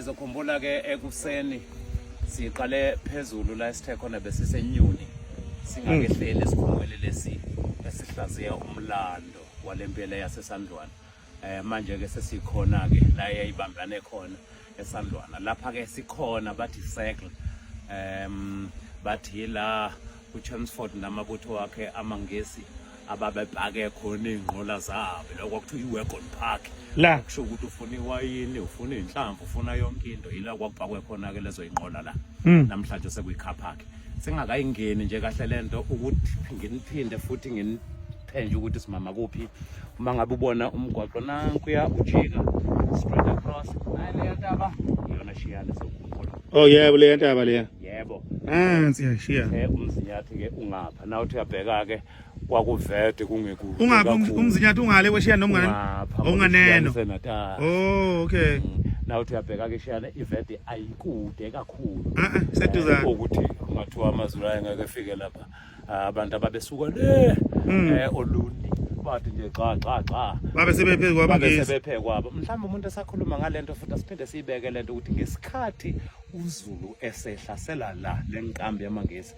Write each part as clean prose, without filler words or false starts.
Ngizokhumbula ke ekuseni siqale phezulu la esithe khona besisenyuni singakehleli esikhungweni lesi esihlaziya umlando walempela yaseSandlwana. Manje ke sesikhona ke la eyayibambane khona eSandlwana. Lapha ke sikhona bathi circle. Bathi la uChelmsford namabutho wakhe amaNgisi ababepake khona iy'nqola zabo lokho kuthiwa i-wagon park La. Kusho ukuthi ufuna iwayini, ufuna iy'nhlamvu, ufuna yonke into, yila kwakupakwe khona-ke lezo y'nqola la. Namhlanje sekuyi-car park. Singakayingeni nje kahle lento ukuthi nginiphinde futhi nginiphenje ukuthi simama kuphi. Uma ngabe ubona umgwaqo nankuya ujika straight across, nayi leya ntaba iyona shiyane sokukhumbula. Oh yebo, leya ntaba leya. Yebo. Nansi yashiya. UMzinyathi ke ungapha. Na uthi uyabheka ke kwakuvede kungekude. Ungaphi Kakhulu. uMzinyathi ungale kweshiya noma ungane? Ungapha, Unganeno. Senatal. Oh okay. Na uthi uyabheka ke shiyane ivede ayikude kakhulu. Ah ah, seduzane. Ukuthi kungathiwa amaZulu ayengeke efike lapha. Ah, abantu ababesuka le Olundi bathi nje xa xa xa Babe sebephezu babe kwabangisi. sebephe kwabo. Mhlawumbe umuntu esakhuluma ngalento futhi asiphinde siyibeke lento ukuthi ngesikhathi uZulu esehlasela la lenkambi yamaNgisi,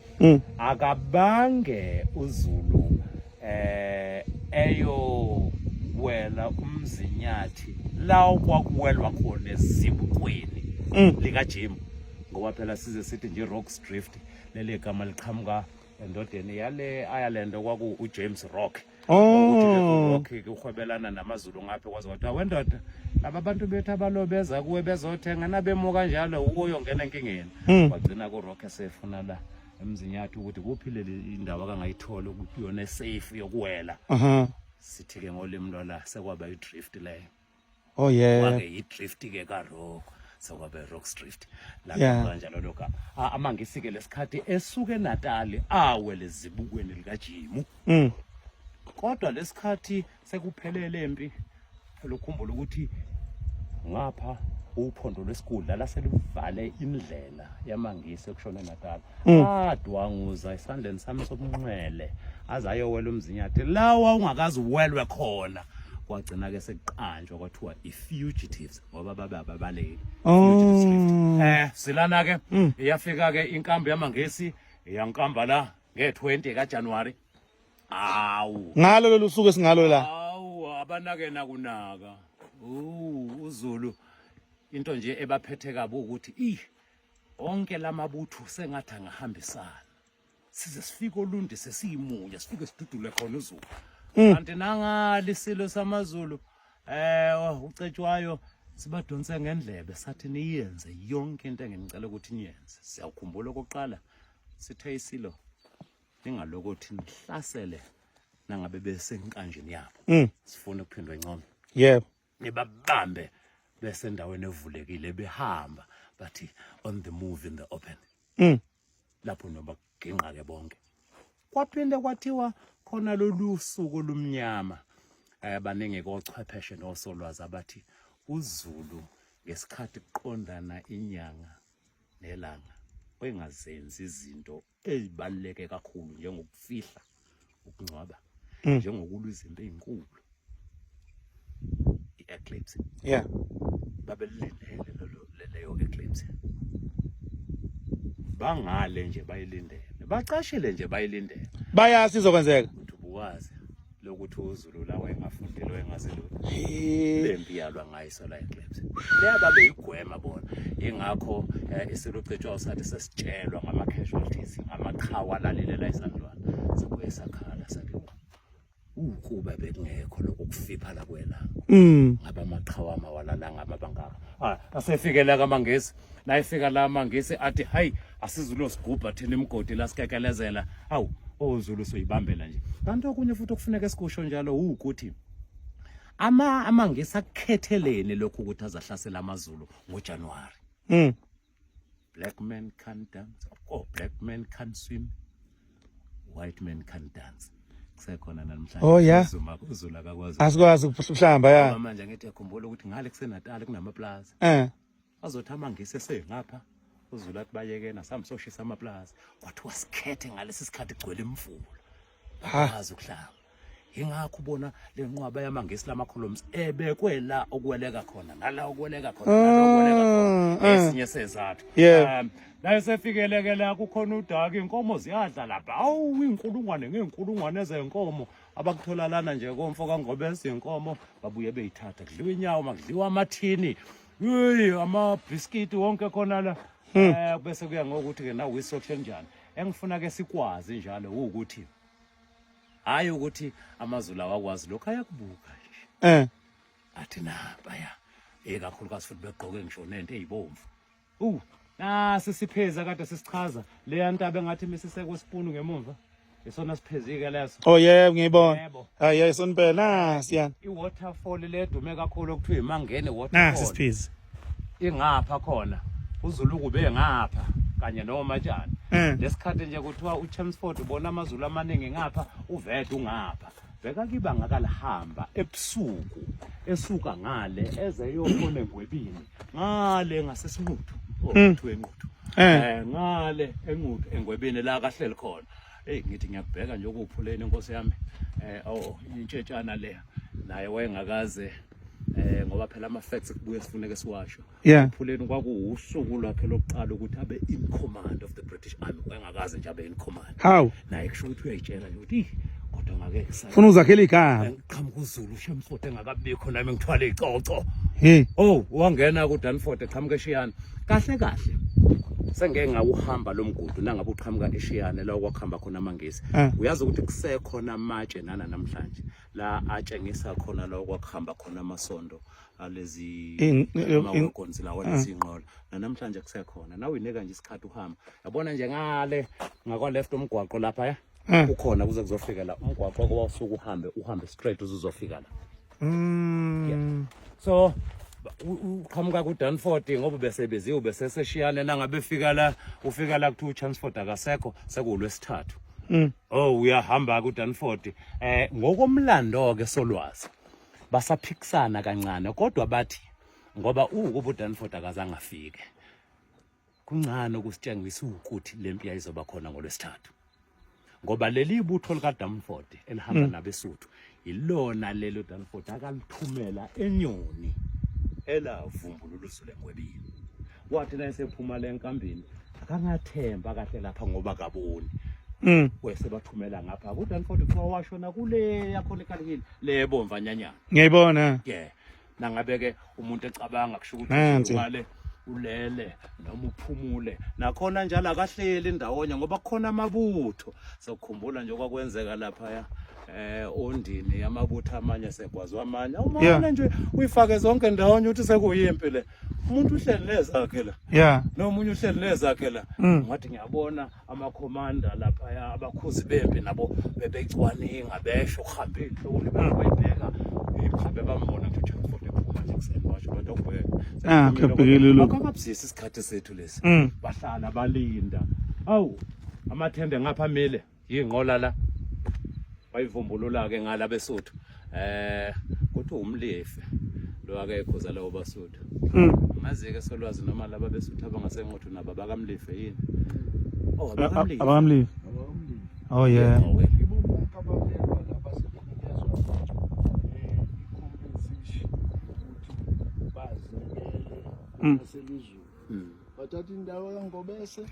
akabange uZulu eyowela uMzinyathi la okwakuwelwa khona ezibukweni likaJim, ngoba phela size sithi nje Rorke's Drift, leli gama liqhamuka endodeni yale Ireland okwaku uJames Rorke. Oh. Rorke ke uhwebelana namaZulu ngapha, kwaze kwathiwa wendoda laba bantu bethu abalobeza kuwe bezothenga nabemo kanjalo uyongena enkingeni. Wagcina ku Rorke esefuna la eMzinyathi ukuthi kuphi leli indawo akangayithola ukuthi iyona safe yokuwela. Sithi ke ngolimi lwala sekwaba i-drift leyo. Oh yeah. Kwake i-drift ke ka-Rorke, sekwabe Rorke's Drift la kanjalo lokho. AmaNgisi ke lesikhathi esuke eNatali awele ezibukweni likaJimu. Kodwa lesikhathi sekuphelele empi, phela ukhumbula ukuthi ngapha uphondo lwesigudla laseluvale indlela yamaNgisi ekushona eNatal. Adwanguza esandleni sami sobunxele aze ayowela uMzinyathi lawa ungakaze uwelwe khona. Kwagcina ke sekuqanjwa kwathiwa i-fugitives ngoba babe ababaleki. Fugitives Drift. Silana ke iyafika ke inkambi yamaNgisi, iyankamba la nge-20 kaJanuary. Awu. Ngalo lolu suku esingalo la. Awu, abanake nakunaka. UZulu into nje ebaphethe kabi ukuthi ih onke lamabutho sengathi angahambisana. Size sifike Olundi sesiyimunye, sifike sidudule khona uZulu. Kanti nangali isilo samaZulu uCetshwayo sibadonse ngendlebe sathi niyenze yonke into enginicela ukuthi niyenze. Siyawukhumbula okokuqala sithe isilo ningalokothi nihlasele nangabe besenkanjini yabo. Sifuna ukuphindwa income. Yebo. Nibabambe besendaweni evulekile behamba, bathi on the move in the open. Lapho noba ginqa ke bonke. Kwaphinde kwathiwa khona lolu suku olumnyama, baningi kochwepheshe nosolwazi abathi uZulu ngesikhathi kuqondana inyanga nelanga engazenzi izinto ezibaluleke kakhulu njengokufihla, ukungcwaba, njengokulwa izimpi ezinkulu, i-eclipse. Babelindele leyo eclipse, bangale nje bayilindele, bacashile nje bayilindele. Bayazi izokwenzeka. Ukuthi ubuwazi lokuthi uZulu la wayengafundile, wayengazi lutho, lempi yalwa ngayo solar eclipse leya babeyigwema bona. Ingakho isilo Cetshwayo sathi sesitshelwa ngama casualties, ngamaqhawe alalele la eSandlwana, sabuye sakhala sathi ukuba bekungekho lokho kufiphala kwelanga ngabe amaqhawe amawalalanga amabangaka. Asefikela kaMangisi, nayifika la amaNgisi athi hayi asizulu sigubha thina imigodi la sikekelezela. Awu, oZulu soyibambela nje. Kanti okunye futhi okufuneka esikusho njalo ukuthi amaNgisi akukhetheleni lokhu ukuthi azahlasela amaZulu ngoJanuary. Black men can't dance, oh, black men can't swim, white men can't dance. Kusekhona namhlanje. Oh, yeah. uZulu akakwazi. Asikwazi ukuhlamba ya. Ngoba manje ngithi yakhumbula ukuthi ngale kuseNatal kunamaplaza. Azothi amaNgisi esengapha uZulu athi bayekena sami soshisa amaplaza. Kwathiwa sikhethe ngalesi sikhathi kugcwele imvula. Ha. Bakwazi ukuhlamba. Ingakho ubona lenqwaba yamaNgisi lama-columns ebekwe la okuweleka khona nala okuweleka khona nala okuweleka khona. Ah, ah. Esinye sezathu. Naye sefikeleke la kukhona udaka, inkomo ziyadla lapha. Awu, inkulungwane ngeenkulungwane zenkomo abakuthola lana nje komfo kaNgobese, inkomo babuye beyithatha, kudliwa inyawo, makudliwa amathini, hey, amabhiskiti wonke khona la. Bese kuya ngokuthi ke nawe isoccer njani. Engifuna ke sikwazi njalo ukuthi hayi ukuthi amaZulu awakwazi lokho, ayakubuka nje. Athi nabaya ekakhulukazi futhi begqoke ngisho nento eyibomvu. Nasi sipheza kade sisichaza leya ntaba engathi misiseko sipunu ngemumva, isona siphezike leso. Oh yeah, ngiyibona. Yebo. Ah yeah, isona impela nasi yana. I-waterfall ledume kakhulu okuthiwa iMangene Nasi waterfall siphezi. Ingapha khona, uZulu kube ngapha kanye noMatshana. Lesikhathi nje kuthiwa uChelmsford ubona amaZulu amaningi ngapha, uvede ungapha. Bheka kibanga kalihamba ebusuku esuka ngale eze yokhona eNgwebini ngale ngaseSinquthu, kuthiwa eNquthu. Ngale eNquthu eNgwebini la kahleli khona. Hey, ngithi ngiyakubheka nje okuphuleni inkosi yami. Oh, intshetshana le naye wayengakaze, ngoba phela ama facts kubuye sifuneke siwasho. Uphuleni kwakuwusuku lwakhe lokuqala ukuthi abe in command of the British Army, wayengakaze nje abe in command. How? Naye kusho ukuthi uyayitshela nje ukuthi, "Ih, kodwa ngake kusale Funa uzakhela igama. Ngiqhamuka uZulu uShemsford engakabikho, nami ngithwale icoco." Hey. Oh, wangena kuDanford eqhamuka eShiyane. Kahle kahle sengeke ngawuhamba lo mgudu nangabe uqhamuka eShiyane la kwakuhamba khona amaNgisi. Uyazi ukuthi kusekhona amatshe nana namhlanje la atshengisa khona la kwakuhamba khona amasondo alezi amawagons lawa, lezi inqola. Namhlanje kusekhona. Nawe uyinika nje isikhathi uhamba, yabona nje ngale ngakwa left umgwaqo lapha ya kukhona kuze kuzofika la umgwaqo kwawusuka uhambe uhambe straight uze uzofika la. So uqhamuka kuDanford ngoba besebeziwe beseseshiyane, nangabe fika la ufika la kuthiwa uChelmsford akasekho, sekuwulwesithathu. Oh, uyahamba kuDanford. Ngokomlando ke solwazi basaphikisana kancane, kodwa bathi ngoba ukuba uDanford akazange afike kuncane ukusitshengisa ukuthi lempi yayizoba khona ngolwesithathu, ngoba leli butho likaDanford elihamba nabeSuthu ilona lelo Danford akalithumela eNyoni elavumbulula uZulu eNgwebini. Wathi na esephuma le nkambini akangathemba kahle lapha ngoba kaboni, wesebathumela ngapha kuDanford, kuthiwa washona kule yakhona eKalikile le bomvanyanyana. Ngiyayibona. Yeah, nangabe ke umuntu ecabanga kusho ukuthi Nansi. ngale ulele noma uphumule nakhona njalo akahleli ndawonye ngoba kukhona amabutho. Sokukhumbula nje okwakwenzeka lapha ya ondini, amabutho amanye segwazwa amanye umane nje uyifake zonke ndawonye uthi sekuyimpi le, umuntu uhleli nezakhe la nomunye uhleli nezakhe la. Ngathi ngiyabona amakhomanda lapha, abakhuzi bempi nabo bebecwaninga besho kuhambe inhloli bayibheka ihambe, bambona ukuthi uChelmsford ephuma nje kuseni, basho bantu okubheka. Ah, kuyabhekile lokho. Akakabuzisi isikhathi sethu lesi. Bahlala balinda, awu, amathende ngapha amile yinqola la, bayivumbulula ke ngala beSuthu. Kuthi umlife lo akekhoza lawo baSuthu. Ngazi ke solwazi noma laba beSuthu abangasenquthu nabo abakamlife yini? Oh, abakamlife. Abakamlife. Oh yeah. Yebo-ke. Ibo bonke ababelwa la basebenikezwa i-compensation ukuthi bazinikele naselizweni. Bathatha indawo kaNgobese,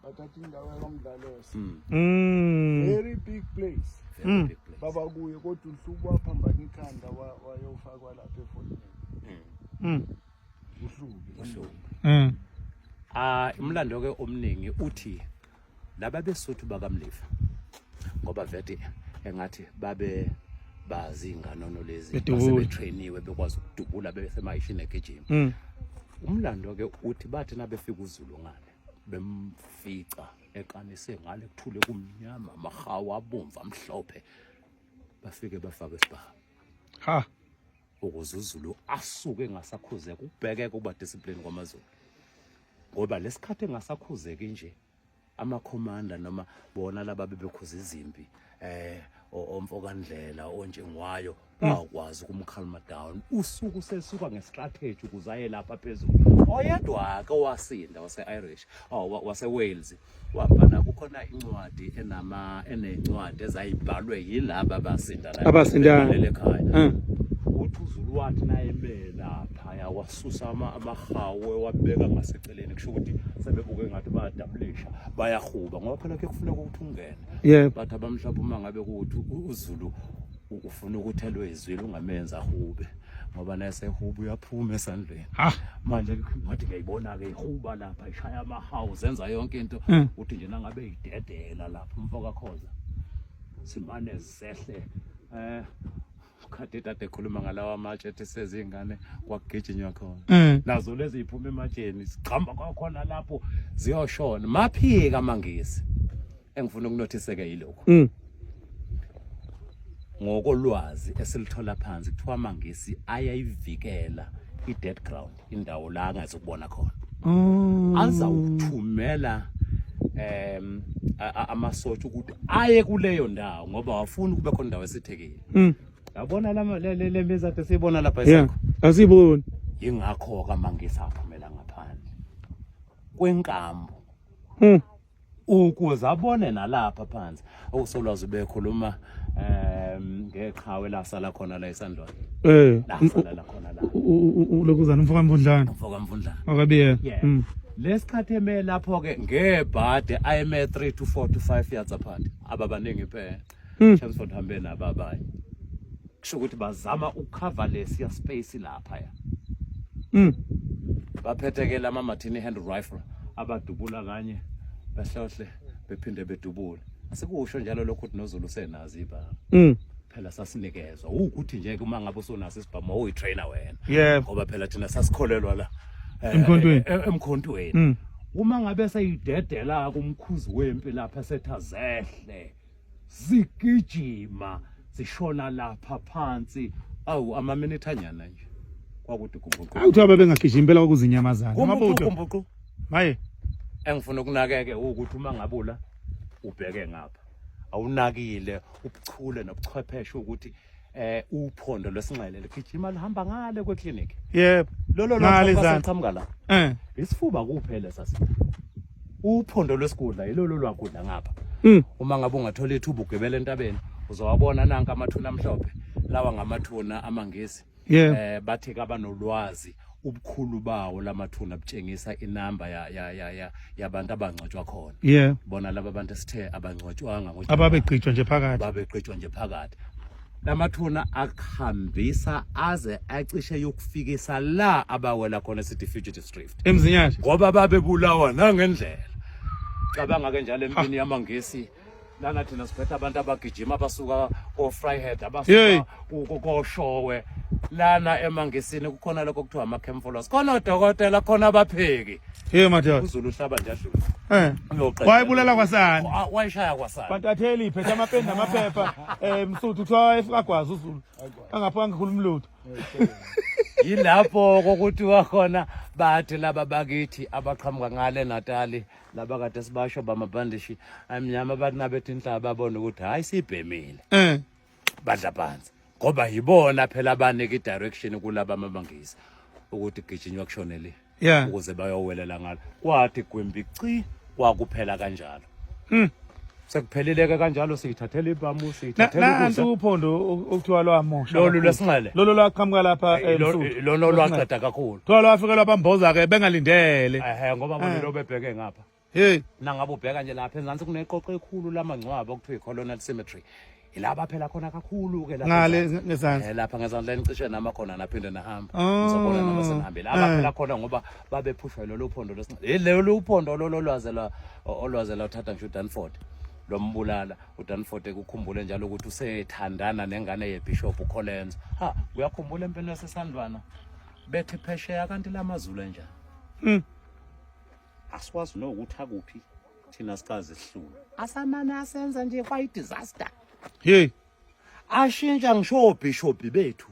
bathatha indawo yakamdlalose. Very big place. Very big place. Baba kuye, kodwa uHlubu waphambana ikhanda wayofakwa lapha eFort. UHlubi. UHlubi. Ah, umlando ke omningi uthi laba beSuthu bakamlifa ngoba vete engathi babe bazi inganono lezi, Bedubula. basebetrainiwe bekwazi ukudubula besemayishini egijima. Umlando ke uthi bathi nabefika uZulu ngale bemfica eqanise ngale, kuthule kumnyama, amahawu abomvu amhlophe, bafike bafake isibhamu Ha. ukuze uZulu asuke engasakhuzeka. Ubheke kuba discipline kwamaZulu, ngoba lesikhathi engasakhuzeki nje amakhomanda noma bona laba bebekhuza izimpi, omfokandlela onjengwayo. Wakwazi ukumcalma down usuku sesuka ngestrategy ukuze aye lapha phezulu. Oyedwa ke owasinda wase-Irish, oh, wase-Wales wabhala kukhona incwadi enama enencwadi ezayibhalwe yilaba abasinda la Abasindayo. ekhaya. Uthi uZulu wathi naye laphaya wasusa amahawu wabeka ngaseceleni kusho ukuthi sebebuke ngathi bayadabulisha bayahuba ngoba phela kuye kufuneka ukuthi ungene. Yebo. Bathi abamhlophe uma ngabe kuwukuthi uZulu ufuna ukuthi elwe izwile ungamenza ahube ngoba nasehuba uyaphuma esandleni. Ha. Manje ngathi ngiyayibona ke ihuba lapha ishaya amahawu zenza yonke into uthi nje nangabe idedela lapha umfo kaKhoza simane zehle kade kade ekhuluma ngalawa amatshe ethi sezingane kwakugijinywa khona nazo lezi ziphuma ematsheni ziqhamba kwakhona lapho ziyoshona maphika amangisi engifuna ukunothiseke yilokhu Ngokolwazi esilithola phansi kuthiwa amangisi ayayivikela i-dead ground indawo la angazukubona khona azawuthumela amasotsha ukuthi aye kuleyo ndawo ngoba wafuna ukube khona indawo esithekile. Yabona lama le le mizi ade siyibona lapha Yeah. isekho. Asiboni. Yingakho ke amangisi aphumela ngaphandle kwenkambu ukuze abone nalapha phansi. Okusolwazi bekhuluma ngeqhawe lasala khona la eSandlwana. Lasala la khona la. Lokuzana umfoka Mvundlana. Umfoka Mvundlana. Wakabiye. Yeah. Lesikhathi eme lapho ke ngebhade ayeme 3 to 4 to 5 yards apart. Ababaningi impela. Chelmsford hambe nabo abanye. Kusho ukuthi bazama ukucover lesiya space lapha ya. Baphethe ke lama Martini hand rifle abadubula kanye behlohle bephinde bedubule. Asikusho njalo lokho ukuthi noZulu usenazo ibhamu. Phela sasinikezwa ukuthi nje uma ngabe usunaso isibhamu awuyitrainer wena. Yebo. Ngoba phela thina sasikholelwa la Emkhontweni. Emkhontweni. Uma ngabe seyidedela kumkhuzi wempi lapha setha zehle zigijima zishona lapha phansi awu amaminithanyana nje kwakuthi gumbuqu. Awu kuthiwa babengagijimi impela kwakuzinyamazana. Gumbuqu Amabutho. gumbuqu. Maye. Engifuna ukunakeke ukuthi uma ngabula ubheke ngapha awunakile ubuchule nobuchwepheshe ukuthi uphondo lwesinxele ligijima lihamba ngale kweclinic. Yebo. Lolo Ngale lwaqhamuka izandla. seliqhamuka la. Isifuba kuphela sasi. Uphondo lwesigudla yilolo lwagudla ngapha. Uma ngabe ungathola ithuba ugibele entabeni uzowabona nanka amathuna amhlophe lawa ngamathuna amangisi. Yebo. Bathi kabanolwazi ubukhulu bawo lamathuna butshengisa inamba ya ya ya ya yabantu abangcwatshwa khona. Yebo. Bona laba bantu esithe abangcwatshwanga ngoJanuwari. Ababegqitshwa nje phakathi. Babegqitshwa nje phakathi. Lamathuna akuhambisa aze acishe yokufikisa la abawela khona sithi fugitive drift. Emzinyathi. Ngoba babebulawa nangendlela. Cabanga ke njalo empini yamangisi lana thina siphethe abantu abagijima abasuka ko-Vryheid Hey. abasuka koShowe lana emangisini kukhona lokho kuthiwa ama-camp followers khona odokotela khona abapheki. Hey madoda. uZulu uhlaba nje adlule. Uyoqeda. Wayebulala kwasani. Wayishaya kwasani. Bantatheli phethe amapeni namaphepha Msuthu kuthiwa wayefika gwazi uZulu. Angapha angikhulumi lutho. Yilapho kokuthiwa khona bathi laba bakithi abaqhamuka ngale Natali laba kade sibasho bamabhandishi amnyama bathi nabethi inhlaba babona ukuthi hayi sibhemile. Badla phansi. Ngoba yibona phela abanika i-direction kulaba amabangisi ukuthi gijinywa kushonele ukuze bayowelela ngalo. Kwathi gwimbi ci kwakuphela kanjalo. Sekuphelile ke kanjalo siyithathela ibhamu siyithathela Nantu ukudla. uphondo okuthiwa lwamosha. Lolu kakhulu. lwesinxele. Lolu lwaqhamuka lapha eMsuthu. Lolo lwaqeda kakhulu. Kuthiwa lwafika lwabamboza ke bengalindele. Ehhe ngoba bona lo bebheke ngapha. Hey. Nangabe ubheka nje lapha enzansi kuneqoqo ekhulu lamangcwaba okuthiwa i-Colonial Cemetery. Ilaba phela khona kakhulu ke lapha. Ngale enzansi. ngezansi. Lapha ngezansi lenicishe nama khona naphinde nahamba. Oh. Ngizobona noma senihambile. Aba phela khona ngoba babephushwa lolu phondo lwesinxele. Lolu phondo lolo lwaze la olwaze lwathatha ngisho uDanford lombulala. uDanford ekukhumbule njalo ukuthi usethandana nengane yeBishop uColenso. Ha, uyakhumbula empeleni yaseSandlwana bethi phesheya kanti lamazulu enjani? Asikwazi nokuthi akuphi thina sikaze sihlule. Asamane asenza nje kwayi disaster. Hey. Ashintsha ngisho obishop bethu.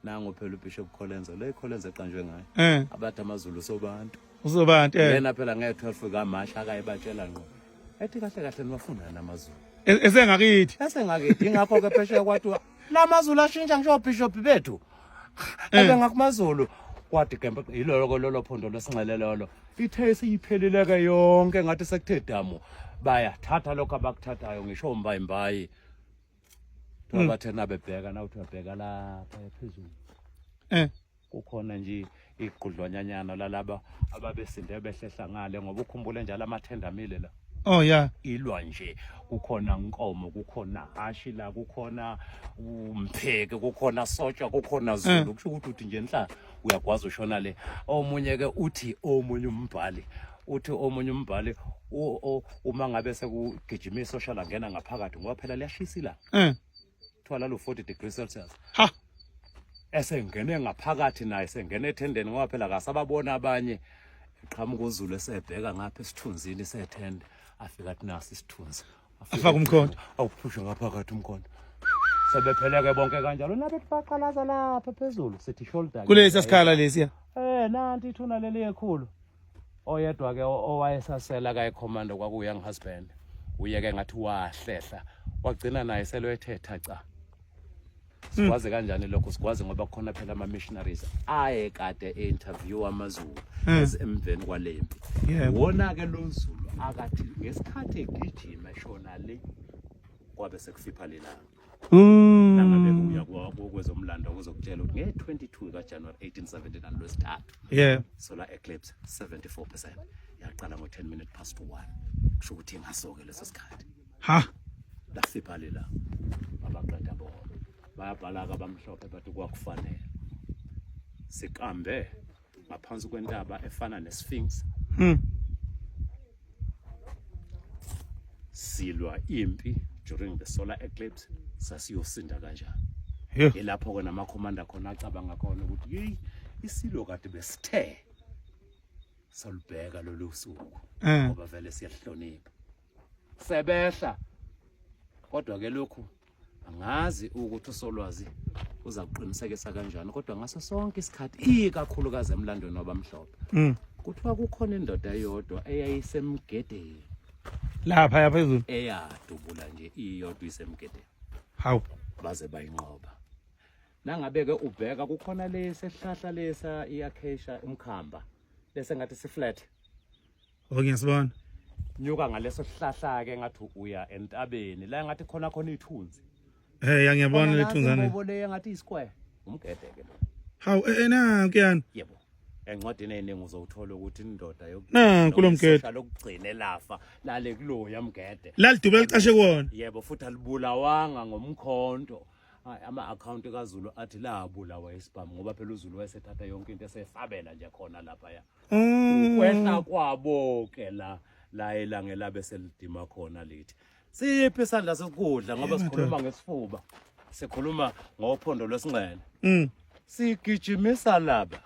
Nango phela uBishop Colenso, le Colenso eqanjwe ngayo. Abathi amaZulu sobantu. Uzobantu Yena phela nge-12 kaMashi akayibatshela ngqo. Ethi kahle kahle niwafuna namaZulu. Esengakithi. Esengakithi ingakho ke phesheya kwathiwa Lamazulu ashintsha ngisho obishop bethu. Ebe ngakumazulu kwathi gembe yilolo lolo phondo lwesinxele lolo. Ithe siyiphelile ke yonke ngathi sekuthe damu. Bayathatha lokho abakuthathayo ngisho umbayimbayi. Kuthiwa bathe nabebheka na uthi uyabheka lapha phezulu. Kukhona nje igqudlwanyanyana lalaba ababesinde behlehla ngale ngoba ukhumbule njalo amathenda amile la. Oh yeah. Ilwa nje kukhona nkomo kukhona hashi la kukhona umpheke kukhona sotsha kukhona zulu kusho ukuthi uthi nje nhla uyagwaza ushona le. Omunye ke uthi omunye umbhali uthi omunye umbhali uma ngabe sekugijima isosha langena ngaphakathi ngoba phela liyashisa ilanga. Kuthiwa lalo 40 degrees Celsius. Ha. Esengene ngaphakathi naye sengene ethendeni ngoba phela akasababona abanye eqhamuka uZulu esebheka ngapha esithunzini sethende afika athi nasi isithunzi. Afake umkhonto. Awuphushe ngaphakathi umkhonto. Sebepheleke bonke kanjalo nabethi baqalaza lapha phezulu sithi shoulder. Kulesi sikhala lesiya. Nanti ithuna leli ekhulu. Oyedwa ke owayesasela ka ecommando kwaku young husband. Uye ke ngathi wahlehla wagcina naye selo ethetha cha. Sikwazi kanjani lokho? Sikwazi ngoba kukhona phela ama missionaries aye kade interview amaZulu emveni kwalempi. Wona ke lo Zulu akathi ngesikhathi egijima eshona le kwabe sekufipha lelanga. Nangabe uya kwezomlando kuzokutshela ukuthi nge-22 kaJanuary 1879 lwesithathu. Solar eclipse 74% yaqala ngo-10 minutes past 1 kusho ukuthi ingasoke leso sikhathi. Ha. Lafipha lelanga. Abaqeda bona. Bayabhala-ke abamhlophe bathi kwakufanele. Sikambe ngaphansi kwentaba efana neSphinx. Silwa impi during the solar eclipse sasiyosinda kanjani? Yilapho ke namakhomanda khona acabanga khona ukuthi hey isilo kade besithe solubheka lolu suku ngoba vele siyahlonipha. Sebehla kodwa ke lokhu angazi ukuthi usolwazi uza kuqinisekisa kanjani kodwa ngaso sonke isikhathi ikakhulukazi emlandweni wabamhlophe kuthiwa kukhona indoda eyodwa eyayisemgedeni lapha yaphezulu eyadubula nje iyodwa isemgedeni. Hawu. Baze bayinqoba. Nangabe ke ubheka kukhona lesihlahla lesa i-acacia umkhamba lese ngathi si flat. Oh ngiyasibona. Nyuka ngaleso sihlahla ke ngathi uya entabeni la ngathi khona khona ithunzi. Ya ngiyabona lethunzana. Imbobo le ngathi isquare. Umgede ke lo. Hawu na kuyana. Yebo. Encwadini eningi uzowuthola ukuthi indoda yokugcina kulomgede lokugcina elafa lale kuloya mgede. Lalidube licashe kuwona. Yebo futhi alibulawanga ngomkhonto. Ama-akhawunti kaZulu athi labulawa isibhamu ngoba phela uZulu wayesethatha yonke into esesabela nje khona lapha ya. Ukwehla kwabo ke la la elanga labe selidima khona lithi. Siphi isandla sokudla ngoba sikhuluma ngesifuba. Sikhuluma ngophondo lwesinxele. Sigijimisa laba.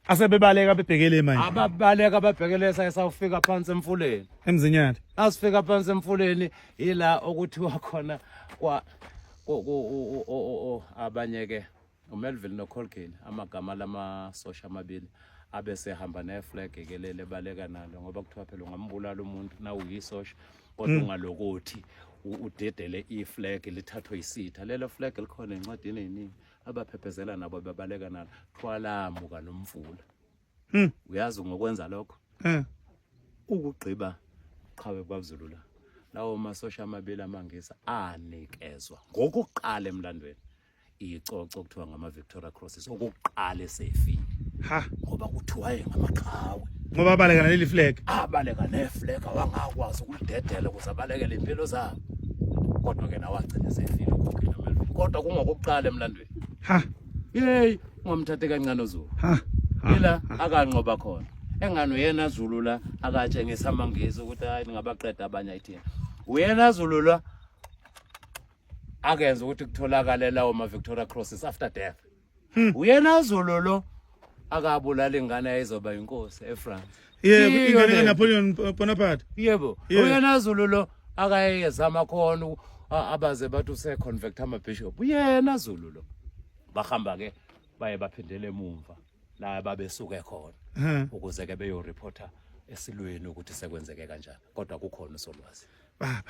Asebebaleka bebhekele manje. Ababaleka babhekele sayisawufika phansi emfuleni. Emzinyathi. Asifika phansi emfuleni ila okuthiwa khona kwa abanye ke uMelville noColgin amagama lamasosha amabili abesehamba neflag ke lele baleka nalo ngoba kuthiwa phela ungambulala umuntu na uyisosha kodwa ungalokothi udedele iflag lithathwe isitha. Lelo flag likhona encwadini eziningi abaphephezela nabo bebaleka nalo thwalamuka nomfula. Uyazi ngokwenza lokho ukugqiba qhawe kwaZulu la lawo masosha amabili amangisa anikezwa ngokuqala emlandweni icoco kuthiwa ngama Victoria Crosses okokuqala esefile. Ha. Ngoba kuthiwa ngamaqhawe. Ngoba abaleka naleli flag. Abaleka ne flag awangakwazi ukulidedela ukuze abalekele impilo zabo. Kodwa ke nawe agcina esefile uGogile Melvin. Kodwa kungokuqala emlandweni. Ha. Yey, ungamthathe kancane uZulu. Ha. Ila akanqoba khona. Engani uyena Zulu la akatshengisa amangisi ukuthi hayi ningabaqeda abanye ayithina. Uyena Zulu la akenza ukuthi kutholakale lawo ma Victoria Crosses after death. Uyena Zulu lo akabulala ingane ayizoba inkosi eFrance. Yebo, ingane kaNapoleon Bonaparte. Yebo, uyena Zulu lo akayezama khona abaze bathi use convert ama bishop. Uyena Zulu lo. Bahamba ke baye baphindele emumva la babesuke khona ukuze ke beyo reporter esilweni ukuthi sekwenzeke kanjani kodwa kukhona usolwazi. Baba.